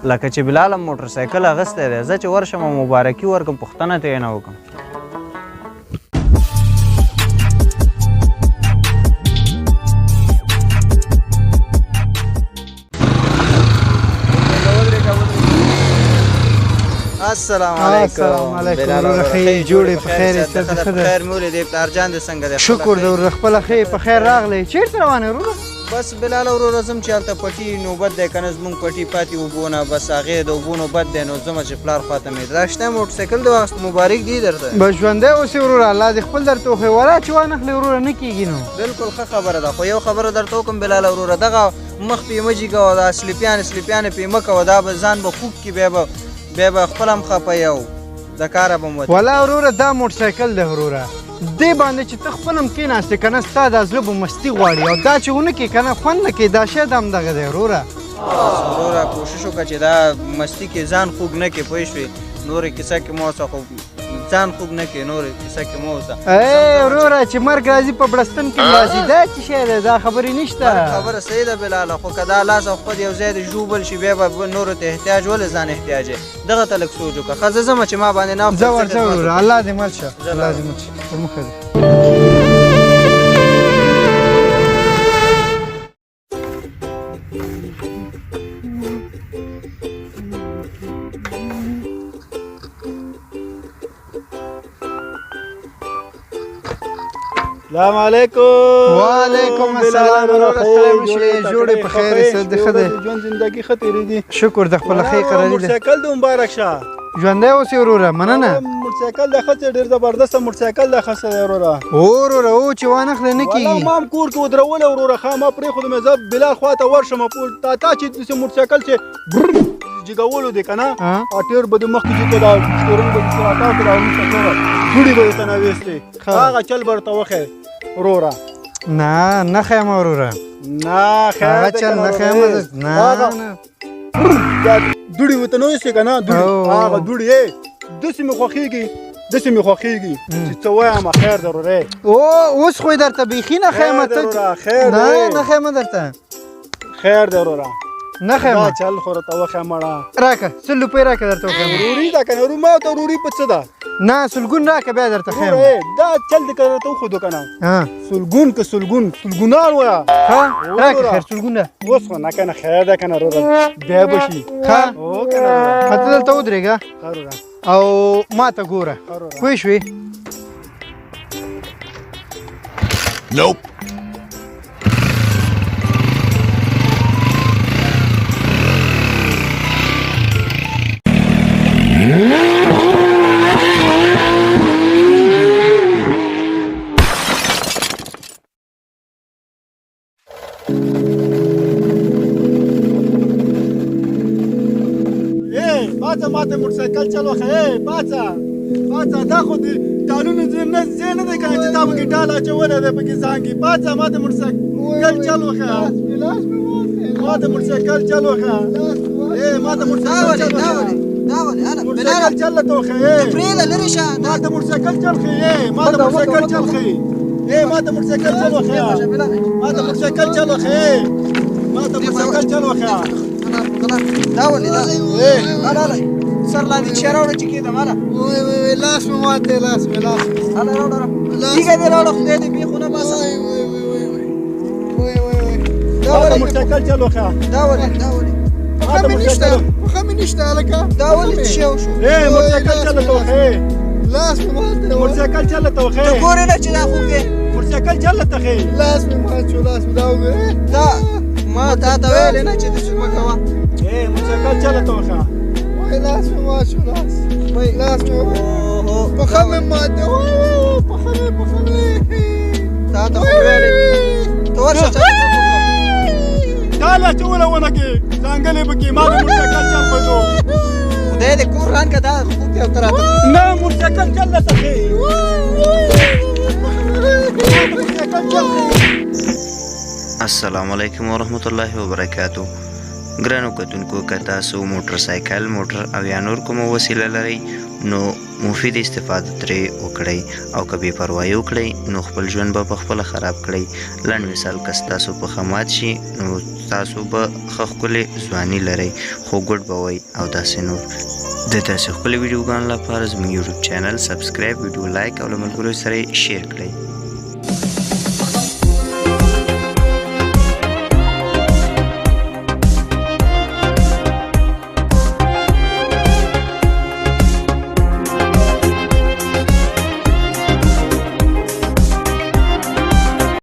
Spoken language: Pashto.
لکه چې بلال هم موټر سایکل اخیستی دی، زه چې ورشم او مبارکي ورکړم، پوښتنه ترې نه وکړم. السلام علیکم. السلام علیکم وروره، ښه یې جوړې؟ په خیر یې؟ ښه ده، خیر مې ولیدې. پلار جان دې څنګه دی؟ شکر دی وروره، خپله ښه یې؟ په خیر راغلی. چېرته روان یې وروره؟ بس بلال وروره، ځم چې هلته پټي نوبت دی که نه، زموږ پټي پاتې اوبو نه، بس هغې د اوبو نوبت دی، نو ځم چې پلار خواته مې راشته. موټرسایکل دې واخیست، مبارک دی درته. بس ژوندی اوسې وروره، الله دې خپل درته وښیي. ولا چې وانخلې وروره نه کېږي نو. بالکل ښه خبره ده، خو یو خبره درته وکړم بلال وروره، دغه مخ پې مه جګوه، دا سلیپیانې سلیپیانې پې مه کوه، دا به ځان به خوږ کړي، بیا به خپل هم خفه یې او د کاره به مو وتې. ولا وروره دا موټرسایکل دی وروره، دې باندې چې ته خپل هم کېناستې که نه، ستا دا زړه به مستي غواړي، او دا چې ونه کې که نه خوند نه کوي. دا شی د همدغه دی وروره. بس وروره کوشش وکړه چې دا مستي کې ځان خوږ نه کړې، پوه شوې؟ نورې کیسه کې مه اوسه، خو ځان خوږ نه کړې، نورې کیسه کې مه اوسه. ای وروره چې مرګ راځي په بړستن کې راځي، دا څه شی دی؟ دا خبرې نشته. خبره صحیح ده بلاله، خو که دا لاس او خپل یو ځای دې ژوبل شي، بیا به نورو ته احتیاج، ولې ځان احتیاج یې؟ دغه ته لږ سوچ وکړه. ښه زه ځمه چې ما باندې نه ځه ورځه وروره، الله دې مل شه، الله دې مل شه، په مخه دې. السلام علیکم. وعلیکم السلام وروره، ستړی مه شې، جوړې؟ په خیر یې؟ څه دې ښه دی؟ ژوند زندګي ښه تېرېږي؟ شکر د خپله ښې قراري ده. موټرسایکل دې مبارک شه. ژوندی اوسې وروره، مننه. موټرسایکل د ښه ډېر زبردست موټرسایکل د ښه دی وروره. وروره او چې وانخلې نه کېږي. ما هم کور کې ودرولی وروره، ښه ما پرېښودم، زه بلال خواته ورشم. تا چې داسې موټرسایکل چې جګولو دی که نه، ټیر به دې مخکې چې دا سټورنګ به دې راتاو کړه او وروسته دوړې به درته نه ویستې، هغه چل به درته وښیې وروره. نه نه ښیم وروره، نه خیر هغه چل نه ښیم، نه نه دا دوړې ورته نه ویستې که نه، دوړې هغه دوړې داسې مې خوښېږي، داسې مې خوښېږي چې څه وایم. خیر دی وروره. او اوس خو یې درته بیخي نه ښیم ته. خیر نه نه ښیم درته. خیر دی وروره. نه ښیم. دا چل خو راته وښیه مړه. راکه 100 روپۍ راکه درته وښیم. وروري ده که نه؟ ما ته وروري په څه ده؟ نه سلګون راکه بیا درته ښیم. دا چل دې که راته وښودو که نه، سلګون که سلګون سلګونان وایه. ښه راکه خیر سلګون ده. اوس خو نه که نه، خیر ده که نه وروره، بیا به شي. ښه او که نه ته دلته ودرېږه او ما ته ګوره، پوه شوې؟ Nope. پاڅه ماته موټرسایکل چل وښیه. ای پاڅه پاڅه، دا خو د ټالونو ځای نه ځای نه دی که نه چې تا پکې ټال اچولی دی پکې ځانګې. پاڅه ماته موټرسایکل چل وښیه، ماته موټرسایکل چل وښیه. ای ماته موټرسایکل چل وښیه، موټرسایکل چل ته وښیه. پرېږده لرې شه. ماته موټرسایکل چل ښیې، ماته موټرسایکل چل ښیې. ای ماته موټرسایکل چل وښیه، ماته موټرسایکل چل وښیې، ماته موټرسایکل چل وښیه. دا ولې دا لا لا سر لاندې چې راوړه چې کېدم هله. وای وای وای، لاس مې مات دی، لاس مې، لاس مې. هله راوړه، تیږه دې راوړه، خدای دې بېخ ونه باسه. وای وای وای وای وای وای وای. دا ولې موټرسایکل چل وښیه؟ دا ولې، دا ولې؟ پښه مې نشته، پښه مې نشته هلکه. دا ولې څه شی وشو؟ ای موټرسایکل چل ته وښیې. لاس مې مات دی. موټرسایکل چل ته وښیې. ته ګورې نه چې دا خوږ دی. موټرسایکل چل ته ښیې. لاس مې مات شو، لاس مې. دا وګوره. دا ما تا ته ویلې نه چې داسې مه کوه. ای موټرسایکل چل ته وښیه. وای لاس مې مات شو، لاس لاس مې، پښه مې مات دی. وای وای پښه مې، پښه مې. تا ته خو ویلې ته ورشه چا ټال اچولی ونه کې ځنګلې پکې. ما د موټرسایکل چل ښودو. خدای دې کور ران که، دا خوب دی او ته راته. نه موټرسایکل چل ته ښیې، موټرسایکل چل ښیې. السلام علیکم ورحمت الله وبرکاتو. ګرانو کتونکو، که تاسو موټر سایکل، موټر او یا نور کومه وسیله لرئ نو مفید استفاده ترې وکړئ او که بې پروايي وکړئ نو خپل ژوند به په خپله خراب کړئ. لنډ مثال که ستاسو پښه مات شي نو تاسو به ښه ښکلې ځواني لرئ خو ګوډ به وئ او داسې نور. د داسې ښکلې ویډیوګانو لپاره زموږ یوټیوب چینل سبسکرایب، ویډیو لایک او له ملګرو سره یې شیر کړئ.